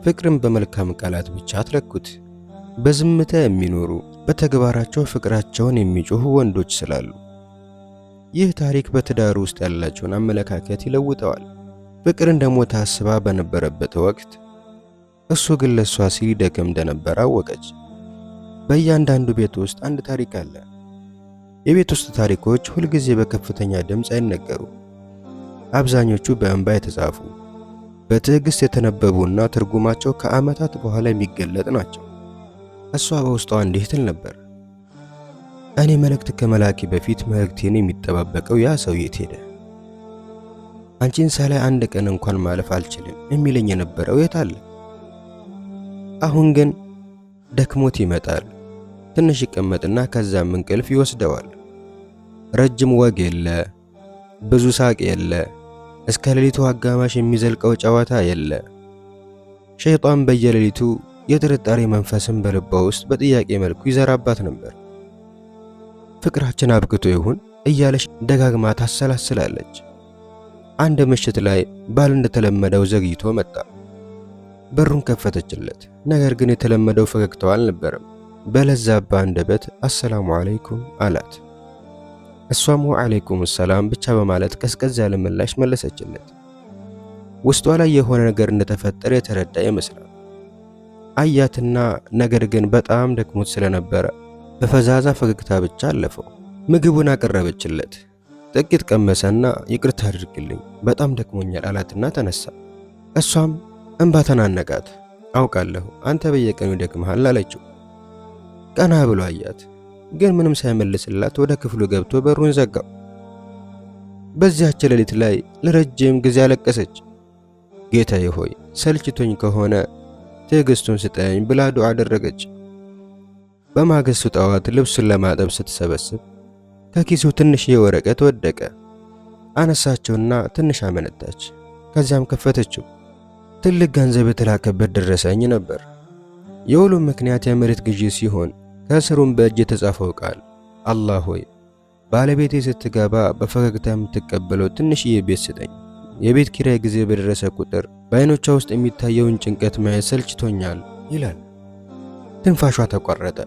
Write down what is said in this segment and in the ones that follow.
ፍቅርን በመልካም ቃላት ብቻ አትለኩት። በዝምታ የሚኖሩ በተግባራቸው ፍቅራቸውን የሚጮሁ ወንዶች ስላሉ። ይህ ታሪክ በትዳር ውስጥ ያላቸውን አመለካከት ይለውጠዋል። ፍቅር እንደሞተ አስባ በነበረበት ወቅት እሱ ግን ለእሷ ሲል ይደክም እንደነበረ አወቀች። በእያንዳንዱ ቤት ውስጥ አንድ ታሪክ አለ። የቤት ውስጥ ታሪኮች ሁልጊዜ በከፍተኛ ድምፅ አይነገሩም። አብዛኞቹ በእንባ የተጻፉ፣ በትዕግስት የተነበቡና ትርጉማቸው ከዓመታት በኋላ የሚገለጥ ናቸው። እሷ በውስጧ እንዲህ ትል ነበር፣ እኔ መልእክት ከመላኬ በፊት መልእክቴን የሚጠባበቀው ያ ሰው የት ሄደ? አንቺን ሳላይ አንድ ቀን እንኳን ማለፍ አልችልም የሚለኝ የነበረው የት አለ? አሁን ግን ደክሞት ይመጣል። ትንሽ ይቀመጥና ከዛም እንቅልፍ ይወስደዋል። ረጅም ወግ የለ፣ ብዙ ሳቅ የለ፣ እስከ ሌሊቱ አጋማሽ የሚዘልቀው ጨዋታ የለ። ሸይጣን በየሌሊቱ የጥርጣሬ መንፈስን በልቧ ውስጥ በጥያቄ መልኩ ይዘራባት ነበር። ፍቅራችን አብቅቶ ይሁን እያለች ደጋግማ ታሰላስላለች። አንድ ምሽት ላይ ባል እንደተለመደው ዘግይቶ መጣ። በሩን ከፈተችለት። ነገር ግን የተለመደው ፈገግታው አልነበረም። በለዛባ አንደበት አሰላሙ አለይኩም አላት። እሷም ወአለይኩም ሰላም ብቻ በማለት ቀዝቀዝ ያለ ምላሽ መለሰችለት። ውስጧ ላይ የሆነ ነገር እንደተፈጠረ የተረዳ ይመስላል። አያትና ነገር ግን በጣም ደክሞት ስለነበረ በፈዛዛ ፈገግታ ብቻ አለፈው። ምግቡን አቀረበችለት። ጥቂት ቀመሰና ይቅርታ አድርግልኝ በጣም ደክሞኛል አላትና ተነሳ። እሷም እንባ ተናነቃት። አውቃለሁ አንተ በየቀኑ ይደክምሃል አለችው። ቀና ብሎ አያት፣ ግን ምንም ሳይመልስላት ወደ ክፍሉ ገብቶ በሩን ዘጋው። በዚያች ሌሊት ላይ ለረጅም ጊዜ አለቀሰች። ጌታዬ ሆይ ሰልችቶኝ ከሆነ ትዕግስቱን ስጠኝ ብላ ዱዓ አደረገች። በማግስቱ ጠዋት ልብሱን ለማጠብ ስትሰበስብ ከኪሱ ትንሽዬ ወረቀት ወደቀ። አነሳቸውና ትንሽ አመነታች። ከዚያም ከፈተችው። ትልቅ ገንዘብ የተላከበት ደረሰኝ ነበር። የውሉ ምክንያት የመሬት ግዢ ሲሆን ከስሩም በእጅ የተጻፈው ቃል አላህ ሆይ ባለቤቴ ስትገባ በፈገግታ የምትቀበለው ትንሽዬ ቤት ስጠኝ። የቤት ኪራይ ጊዜ በደረሰ ቁጥር በዓይኖቿ ውስጥ የሚታየውን ጭንቀት ማየት ሰልችቶኛል ይላል። ትንፋሿ ተቋረጠ።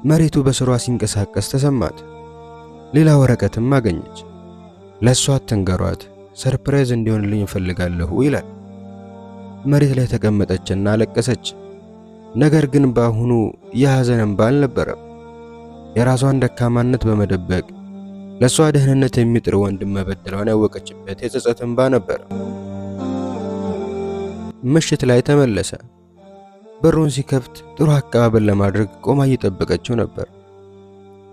መሬቱ በስሯ ሲንቀሳቀስ ተሰማት። ሌላ ወረቀትም አገኘች። ለእሷ አትንገሯት፣ surprise እንዲሆንልኝ እፈልጋለሁ ይላል። መሬት ላይ ተቀመጠችና አለቀሰች። ነገር ግን በአሁኑ የሐዘን እንባ አልነበረም። የራሷን ደካማነት በመደበቅ ለእሷ ደህንነት የሚጥር ወንድም መበደሏን ያወቀችበት የጸጸት እንባ ነበር። ምሽት ላይ ተመለሰ። በሩን ሲከፍት ጥሩ አቀባበል ለማድረግ ቆማ እየጠበቀችው ነበር።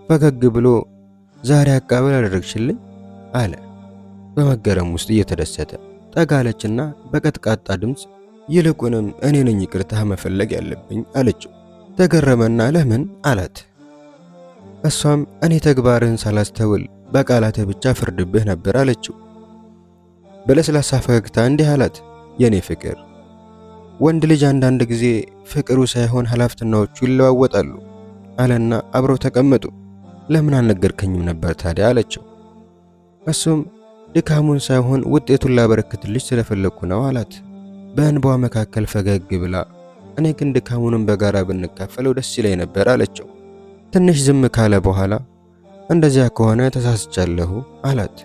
ፈገግ ብሎ ዛሬ አቀባበል አደረግሽልኝ አለ በመገረም ውስጥ እየተደሰተ። ጠጋ አለችና በቀጥቃጣ ድምፅ ይልቁንም እኔ ነኝ ይቅርታ መፈለግ ያለብኝ አለችው። ተገረመና ለምን አላት። እሷም እኔ ተግባርህን ሳላስተውል በቃላትህ ብቻ ፍርድብህ ነበር አለችው። በለስላሳ ፈገግታ እንዲህ አላት፣ የኔ ፍቅር ወንድ ልጅ አንዳንድ ጊዜ ፍቅሩ ሳይሆን ኃላፊነቶቹ ይለዋወጣሉ አለና አብረው ተቀመጡ። ለምን አልነገርከኝም ነበር ታዲያ አለችው። እሱም ድካሙን ሳይሆን ውጤቱን ላበረክትልሽ ስለፈለግኩ ነው አላት። በእንባዋ መካከል ፈገግ ብላ እኔ ግን ድካሙንም በጋራ ብንካፈለው ደስ ይለኝ ነበር አለችው። ትንሽ ዝም ካለ በኋላ እንደዚያ ከሆነ ተሳስቻለሁ አላት።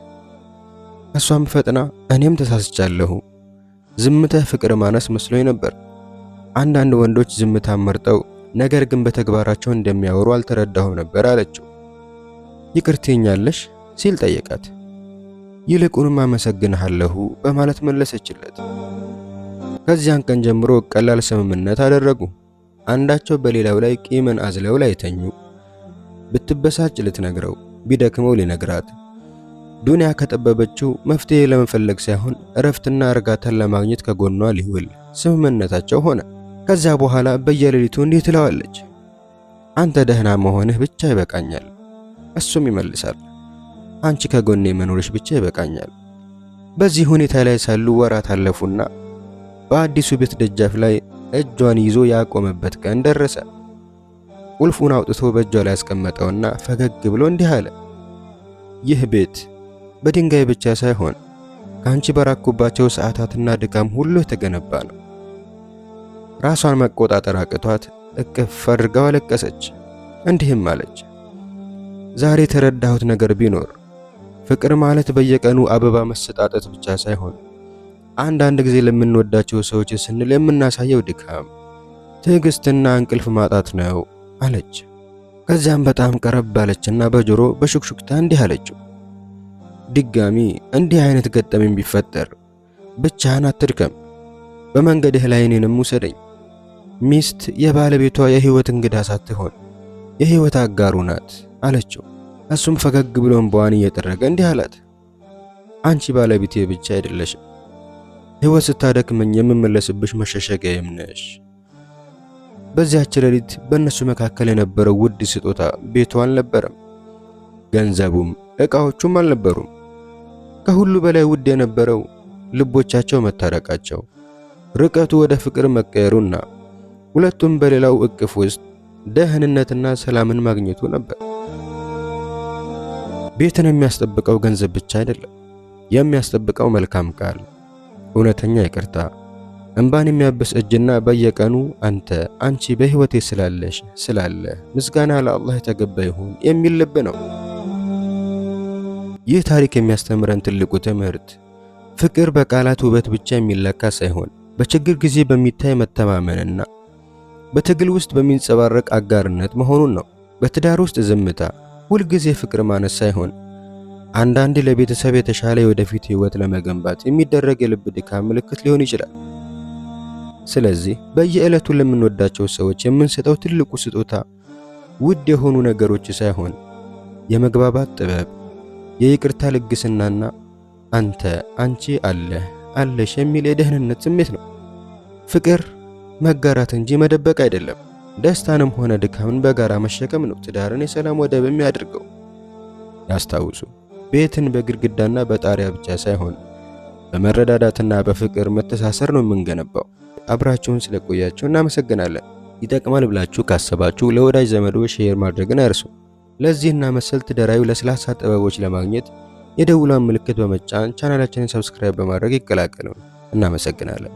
እሷም ፈጥና እኔም ተሳስቻለሁ፣ ዝምተህ ፍቅር ማነስ መስሎኝ ነበር። አንዳንድ ወንዶች ዝምታን መርጠው ነገር ግን በተግባራቸው እንደሚያወሩ አልተረዳሁም ነበር አለችው። ይቅር ትይኛለሽ ሲል ጠየቃት። ይልቁንም አመሰግንሃለሁ በማለት መለሰችለት። ከዚያን ቀን ጀምሮ ቀላል ስምምነት አደረጉ። አንዳቸው በሌላው ላይ ቂምን አዝለው ላይተኙ፣ ብትበሳጭ ልትነግረው፣ ቢደክመው ሊነግራት። ዱንያ ከጠበበችው መፍትሄ ለመፈለግ ሳይሆን እረፍትና እርጋታን ለማግኘት ከጎኗ ሊውል ስምምነታቸው ሆነ። ከዚያ በኋላ በየሌሊቱ እንዲህ ትለዋለች፣ አንተ ደህና መሆንህ ብቻ ይበቃኛል። እሱም ይመልሳል፣ አንቺ ከጎኔ መኖርሽ ብቻ ይበቃኛል። በዚህ ሁኔታ ላይ ሳሉ ወራት አለፉና በአዲሱ ቤት ደጃፍ ላይ እጇን ይዞ ያቆመበት ቀን ደረሰ። ቁልፉን አውጥቶ በእጇ ላይ ያስቀመጠውና ፈገግ ብሎ እንዲህ አለ፣ ይህ ቤት በድንጋይ ብቻ ሳይሆን ከአንቺ በራኩባቸው ሰዓታትና ድካም ሁሉ የተገነባ ነው። ራሷን መቆጣጠር አቅቷት እቅፍ አድርጋው አለቀሰች። እንዲህም አለች፣ ዛሬ የተረዳሁት ነገር ቢኖር ፍቅር ማለት በየቀኑ አበባ መሰጣጠት ብቻ ሳይሆን አንዳንድ ጊዜ ለምንወዳቸው ሰዎች ስንል የምናሳየው ድካም፣ ትዕግስትና እንቅልፍ ማጣት ነው አለች። ከዚያም በጣም ቀረብ አለችና በጆሮ በሹክሹክታ እንዲህ አለችው፣ ድጋሚ እንዲህ አይነት ገጠመኝ ቢፈጠር ብቻህን አትድከም፣ በመንገድህ ላይ እኔንም ውሰደኝ። ሚስት የባለቤቷ የህይወት እንግዳ ሳትሆን የህይወት አጋሩ ናት አለችው። እሱም ፈገግ ብሎ እንባዋን እየጠረገ እንዲህ አላት፣ አንቺ ባለቤቴ ብቻ አይደለሽም፣ ህይወት ስታደክመኝ የምመለስብሽ መሸሸጊያዬም ነሽ። በዚያች ሌሊት በእነሱ መካከል የነበረው ውድ ስጦታ ቤቱ አልነበረም፣ ገንዘቡም ዕቃዎቹም አልነበሩም። ከሁሉ በላይ ውድ የነበረው ልቦቻቸው መታረቃቸው፣ ርቀቱ ወደ ፍቅር መቀየሩና ሁለቱም በሌላው እቅፍ ውስጥ ደህንነትና ሰላምን ማግኘቱ ነበር። ቤትን የሚያስጠብቀው ገንዘብ ብቻ አይደለም። የሚያስጠብቀው መልካም ቃል፣ እውነተኛ ይቅርታ፣ እንባን የሚያብስ እጅና በየቀኑ አንተ አንቺ በሕይወቴ ስላለሽ ስላለ ምስጋና ለአላህ የተገባ ይሁን የሚል ልብ ነው። ይህ ታሪክ የሚያስተምረን ትልቁ ትምህርት ፍቅር በቃላት ውበት ብቻ የሚለካ ሳይሆን በችግር ጊዜ በሚታይ መተማመንና በትግል ውስጥ በሚንጸባረቅ አጋርነት መሆኑን ነው። በትዳር ውስጥ ዝምታ ሁልጊዜ ፍቅር ማነስ ሳይሆን አንዳንዴ ለቤተሰብ የተሻለ የወደፊት ሕይወት ለመገንባት የሚደረግ የልብ ድካም ምልክት ሊሆን ይችላል። ስለዚህ በየዕለቱ ለምንወዳቸው ሰዎች የምንሰጠው ትልቁ ስጦታ ውድ የሆኑ ነገሮች ሳይሆን የመግባባት ጥበብ፣ የይቅርታ ልግስናና አንተ አንቺ አለህ አለሽ የሚል የደህንነት ስሜት ነው። ፍቅር መጋራት እንጂ መደበቅ አይደለም። ደስታንም ሆነ ድካምን በጋራ መሸከም ነው ትዳርን የሰላም ወደብ የሚያደርገው። ያስታውሱ፣ ቤትን በግድግዳና በጣሪያ ብቻ ሳይሆን በመረዳዳትና በፍቅር መተሳሰር ነው የምንገነባው። አብራችሁን ስለቆያችሁ እናመሰግናለን። ይጠቅማል ብላችሁ ካሰባችሁ ለወዳጅ ዘመዶ share ማድረግን አይርሱ። ለዚህና መሰል ትዳራዊ ለስላሳ ጥበቦች ለማግኘት የደውሏን ምልክት በመጫን ቻናላችንን subscribe በማድረግ ይቀላቀሉ። እናመሰግናለን።